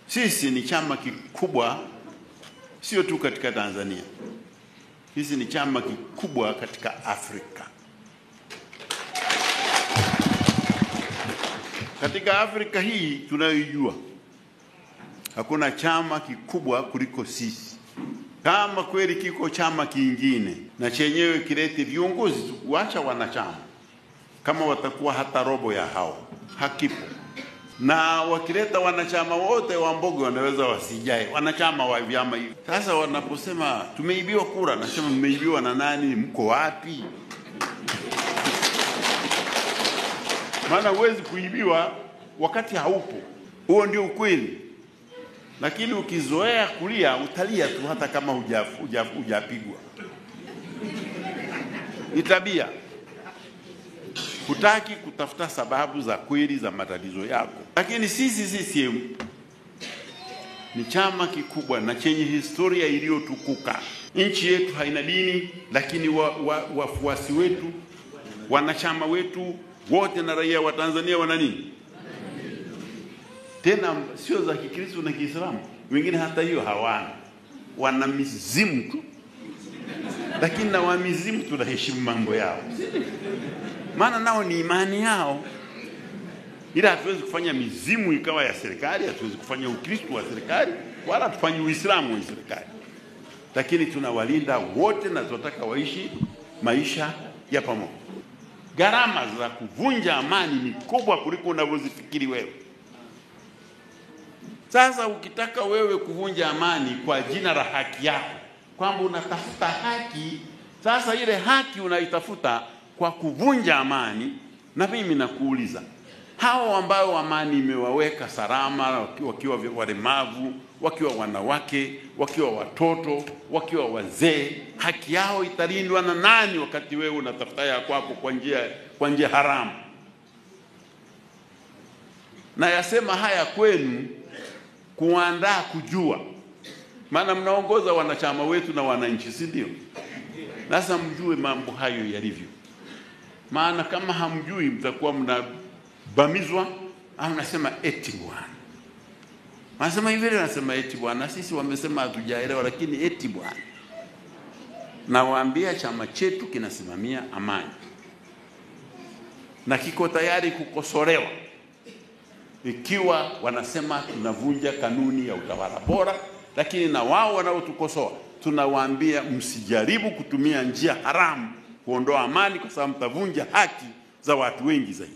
Sisi ni chama kikubwa sio tu katika Tanzania. Sisi ni chama kikubwa katika Afrika. Katika Afrika hii tunayoijua, hakuna chama kikubwa kuliko sisi. Kama kweli kiko chama kingine na chenyewe kilete viongozi, kuacha wanachama, kama watakuwa hata robo ya hao, hakipo. Na wakileta wanachama wote wa Mbogo wanaweza wasijae wanachama wa vyama hivi. Sasa wanaposema tumeibiwa kura, nasema mmeibiwa na nani? Mko wapi? Maana huwezi kuibiwa wakati haupo. Huo ndio ukweli. Lakini ukizoea kulia utalia tu hata kama hujapigwa. Ni tabia. Hutaki kutafuta sababu za kweli za matatizo yako. Lakini sisi CCM ni chama kikubwa na chenye historia iliyotukuka. Nchi yetu haina dini, lakini wafuasi wetu, wanachama wetu wote na raia wa Tanzania wana nini? Tena sio za Kikristo na Kiislamu, wengine hata hiyo hawana. Wana mizimu tu. Lakini na wa mizimu tunaheshimu mambo yao. Maana nao ni imani yao. Ila hatuwezi kufanya mizimu ikawa ya serikali, hatuwezi kufanya Ukristo wa serikali, wala tufanye Uislamu wa serikali. Lakini tunawalinda wote na tunataka waishi maisha ya pamoja. Gharama za kuvunja amani ni kubwa kuliko unavyozifikiri wewe. Sasa ukitaka wewe kuvunja amani kwa jina la haki yako, kwamba unatafuta haki, sasa ile haki unaitafuta kwa kuvunja amani. Na mimi nakuuliza, hao ambao amani imewaweka salama, wakiwa walemavu, wakiwa wanawake, wakiwa watoto, wakiwa wazee, haki yao italindwa na nani wakati wewe unatafuta ya kwako kwa njia haramu? Na yasema haya kwenu kuandaa kujua, maana mnaongoza wanachama wetu na wananchi, si ndio? Sasa mjue mambo hayo yalivyo. Maana kama hamjui mtakuwa mnabamizwa au nasema eti bwana. Wanasema hivi, wanasema eti bwana, sisi wamesema hatujaelewa, lakini eti bwana. Nawaambia chama chetu kinasimamia amani na kiko tayari kukosolewa ikiwa wanasema tunavunja kanuni ya utawala bora. Lakini na wao wanaotukosoa tunawaambia msijaribu kutumia njia haramu kuondoa amani, kwa sababu mtavunja haki za watu wengi zaidi.